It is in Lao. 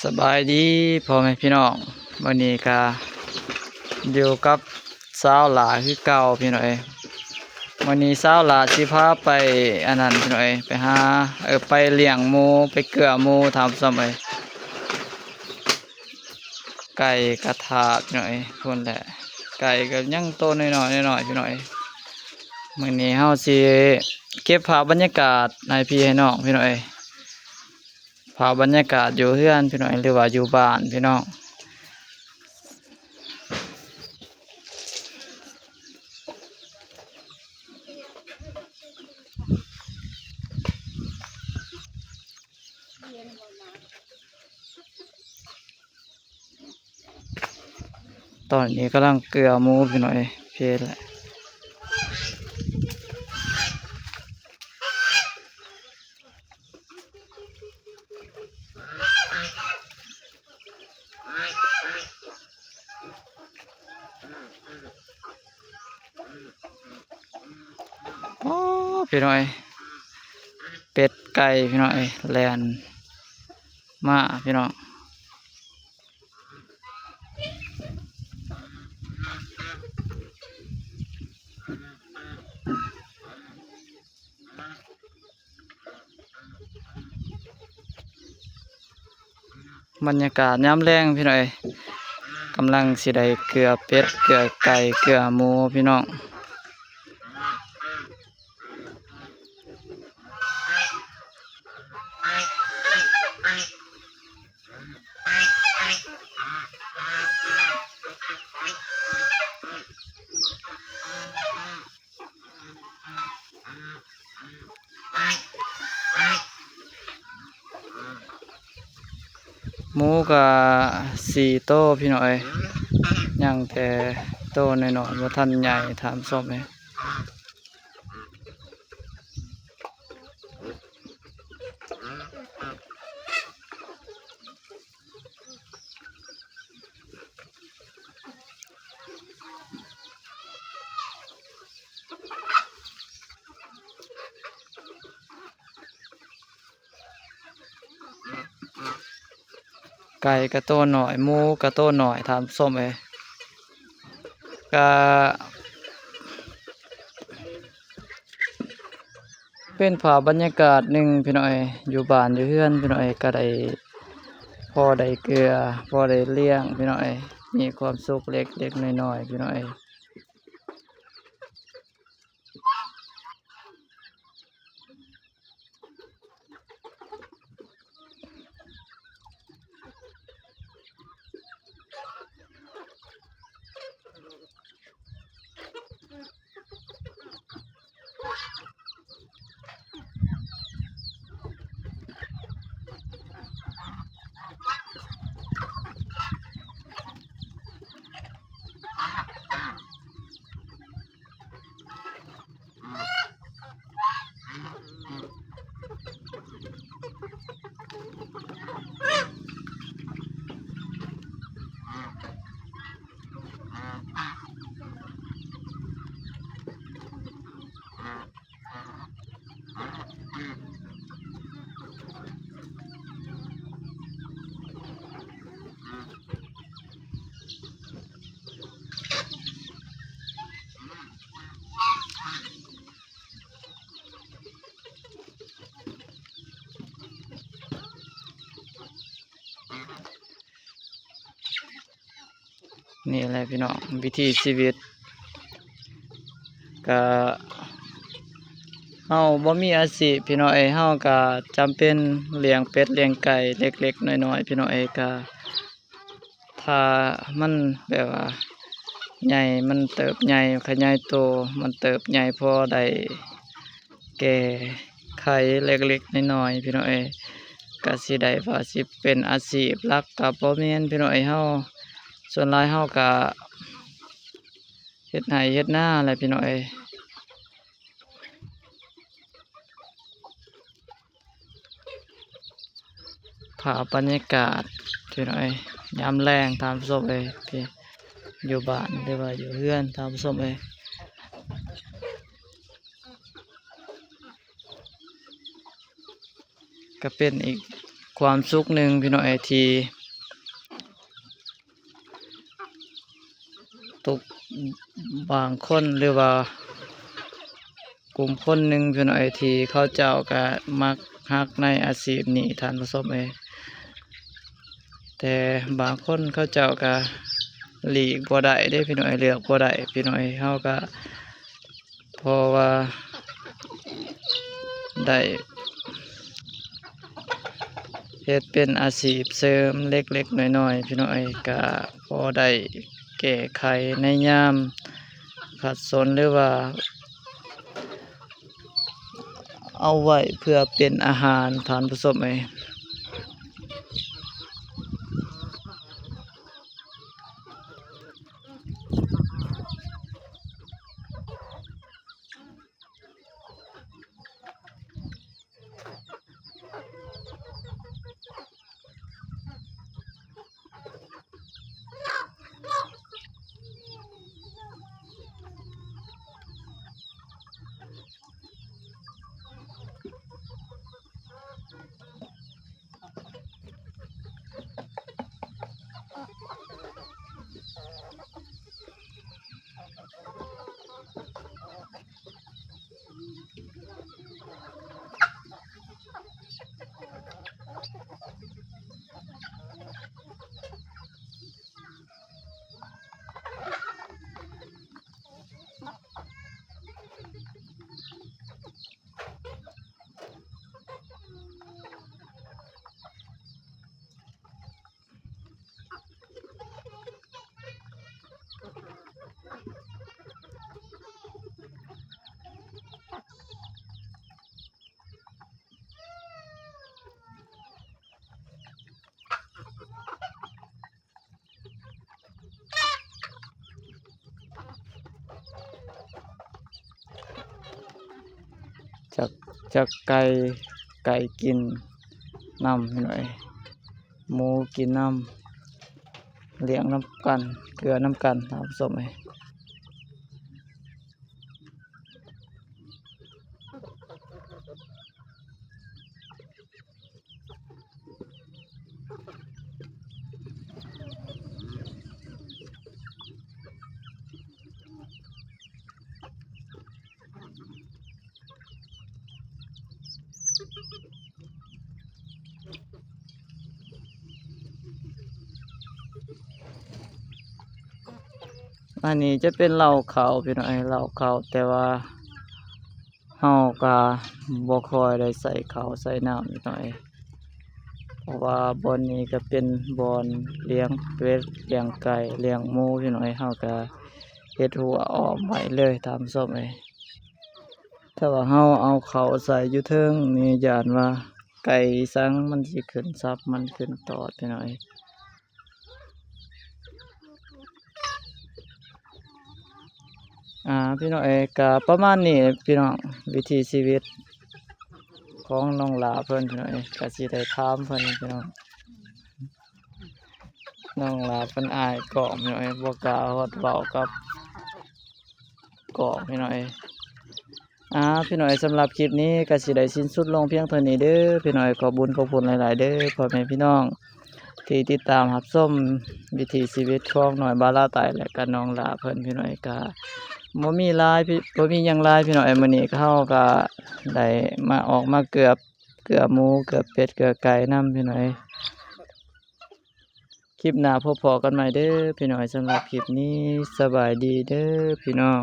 ສະບາຍດີພໍ່ແມ່ພີ່ນ້ອງ, ມື້ນີ້ກະຢູ່ກັບສາວຫຼ້າຄືເກົ່າພີ່ນ້ອງເອີຍ. ມື້ນີ້ສາວຫຼ້າຊິພາໄປອັນນັ້ນພີ່ນ້ອງເອີຍ, ໄປຫາ ເອີ ໄປລ້ຽງໝູ ໄປເກືອໝູທ່ານຜູ້ຊົມເອີຍ. ໄກ່ກະຖ້າພີ່ນ້ອງເອີຍ, ພຸ້ນແຫຼະ ໄກ່ກະຍັງໂຕນ້ອຍໆ ນ້ອຍໆ ພີ່ນ້ອງເອີຍ. ມື້ນີ້ເຮົາຊິເກັບພາບບັນຍາກາດໃຫ້ພີ່ໃຫ້ນ້ອງພີ່ນ້ອງເອີຍ. ພາບບັນຍາກາດຢູ່ເຮືອນພີ່ນ້ອງ ຫຼືວ່າຢູ່ບ້ານພີ່ນ້ອງ. ຕອນນີ້ກຳລັງເກືອໝູພີ່ນ້ອງເອີຍ, ເພແຫຼະ. ໂອ້ ພີ່ນ້ອງເອີຍ ເປັດໄກ່ພີ່ນ້ອງເອີຍ ແລ່ນມາພີ່ນ້ອງ. ບັນຍາກາດຍາມແລງພີ່ນ້ອງເອີຍ, ກຳລັງຊິໄດ້ເກືອເປັດ ເກືອໄກ່ ເກືອໝູພີ່ນ້ອງ. ໝູກະສີ່ໂຕພີ່ນ້ອງເອີຍ, ຍັງແຕ່ໂຕນ້ອຍໆ ບໍ່ທັນໃຫຍ່ທ່ານຜູ້ຊົມເອີຍ. ໄກ່ກະໂຕນ້ອຍ ໝູກະໂຕນ້ອຍທ່ານຜູ້ຊົມເອີຍ. ກະເປັນພາບບັນຍາກາດໜຶ່ງພີ່ນ້ອງເອີຍ, ຢູ່ບ້ານຢູ່ເຮືອນພີ່ນ້ອງເອີຍ ກະໄດ້ ພໍໄດ້ເກືອ ພໍໄດ້ລ້ຽງພີ່ນ້ອງເອີຍ, ມີຄວາມສຸກເລັກໆ ນ້ອຍໆ ພີ່ນ້ອງເອີຍ. ນີ້ແຫຼະພີ່ນ້ອງ ວິຖີຊີວິດ ກະເຮົາບໍ່ມີອາຊີບພີ່ນ້ອງເອີຍ, ເຮົາກະຈຳເປັນລ້ຽງເປັດລ້ຽງໄກ່ເລັກໆ ນ້ອຍໆ ພີ່ນ້ອງເອີຍ. ກະຖ້າມັນແບບວ່າໃຫຍ່ ມັນເຕີບໃຫຍ່ ຂະຫຍາຍໂຕ ມັນເຕີບໃຫຍ່ ພໍໄດ້ ແກ້ໄຂເລັກໆ ນ້ອຍໆ ພີ່ນ້ອງເອີຍ, ກະຊິໄດ້ວ່າຊິເປັນອາຊີບຫຼັກກະບໍ່ແມ່ນພີ່ນ້ອງເອີຍ. ເຮົາ ສ່ວນຫຼາຍເຮົາກະເຮັດໄຮ່ເຮັດນາແຫຼະພີ່ນ້ອງເອີຍ. ພາບບັນຍາກາດພີ່ນ້ອງເອີຍ ຍາມແລງທ່ານຜູ້ຊົມເອີຍ ທີ່ຢູ່ບ້ານ ຫຼືວ່າຢູ່ເຮືອນທ່ານຜູ້ຊົມເອີຍ. ກະເປັນອີກ ຄວາມສຸກໜຶ່ງພີ່ນ້ອງເອີຍ ທີ່ທຸກບາງຄົນ ຫຼືວ່າກຸ່ມຄົນໜຶ່ງພີ່ນ້ອງເອີຍ ທີ່ເຂົາເຈົ້າກະມັກຮັກໃນອາຊີບນີ້ທ່ານຜູ້ຊົມເອີຍ. ແຕ່ບາງຄົນເຂົາເຈົ້າກະຫຼີກບໍ່ໄດ້ເດ້ພີ່ນ້ອງເອີຍ ເລືອກບໍ່ໄດ້ພີ່ນ້ອງເອີຍ ເຮົາກະ ເພາະວ່າໄດ້ເຮັດເປັນອາຊີບເສີມເລັກໆນ້ອຍໆ ພີ່ນ້ອງເອີຍ ກະພໍໄດ້ແກ້ໄຂໃນຍາມຂັດສົນ ຫຼືວ່າເອົາໄວ້ເພື່ອເປັນອາຫານ ທ່ານຜູ້ຊົມເອີຍ. ຈັກ ຈັກໄກ່ ໄກ່ກິນນຳ ພີ່ນ້ອງເອີຍ ໝູກິນນຳ ລ້ຽງນຳກັນ ເກືອນຳກັນ ທ່ານຜູ້ຊົມເອີຍ. ອັນນີ້ຈະເປັນເລົ້າເຂົ້າ ພີ່ນ້ອງເອີຍ ເລົ້າເຂົ້າ ແຕ່ວ່າເຮົາກະບໍ່ຄ່ອຍໄດ້ໃສ່ເຂົ້າໃສ່ນ້ຳ ພີ່ນ້ອງເອີຍ ເພາະວ່າບ່ອນນີ້ກະເປັນບ່ອນລ້ຽງເປັດ ລ້ຽງໄກ່ ລ້ຽງໝູ ພີ່ນ້ອງເອີຍ ເຮົາກະເຮັດຮົ້ວອ້ອມໄວ້ເລີຍ ທ່ານຜູ້ຊົມເອີຍ. ຖ້າວ່າເຮົາເອົາເຂົ້າໃສ່ຢູ່ເທິງນີ້ ຢ້ານວ່າໄກ່ສັງມັນຊິຂຶ້ນສັບ ມັນຂຶ້ນຕອດ ພີ່ນ້ອງເອີຍ. ອ່າ ພີ່ນ້ອງເອີຍ ກະປະມານນີ້ພີ່ນ້ອງ ວິຖີຊີວິດຂອງນ້ອງຫຼ້າເພິ່ນ ພີ່ນ້ອງເອີຍ ກະຊິໄດ້ຖາມເພິ່ນ ພີ່ນ້ອງ ນ້ອງຫຼ້າເພິ່ນອາຍກ້ອງ ພີ່ນ້ອງເອີຍ ບໍ່ກ້າຮອດເວົ້າກັບກ້ອງ ພີ່ນ້ອງເອີຍ. ອ່າ ພີ່ນ້ອງເອີຍ ສຳລັບຄລິບນີ້ກະຊິໄດ້ສິ້ນສຸດລົງພຽງເທົ່ານີ້ເດີ ພີ່ນ້ອງເອີຍ ຂອບບຸນຂອບຄຸນຫຼາຍໆເດີ ພໍ່ແມ່ພີ່ນ້ອງທີ່ຕິດຕາມຮັບຊົມວິຖີຊີວິດຂອງນ້ອຍບາລາວໃຕ້ ແລະກະນ້ອງຫຼ້າເພິ່ນ ພີ່ນ້ອງເອີຍ ກະບໍ່ມີຫຼາຍ ບໍ່ມີຫຍັງຫຼາຍ ພີ່ນ້ອງເອີຍ ມື້ນີ້ເຮົາກະໄດ້ມາ ອອກມາເກືອ ເກືອໝູ ເກືອເປັດ ເກືອໄກ່ນຳ ພີ່ນ້ອງເອີຍ. ຄລິບໜ້າພົບພໍ້ກັນໃໝ່ເດີພີ່ນ້ອງເອີຍ ສຳລັບຄລິບນີ້ ສະບາຍດີເດີພີ່ນ້ອງ.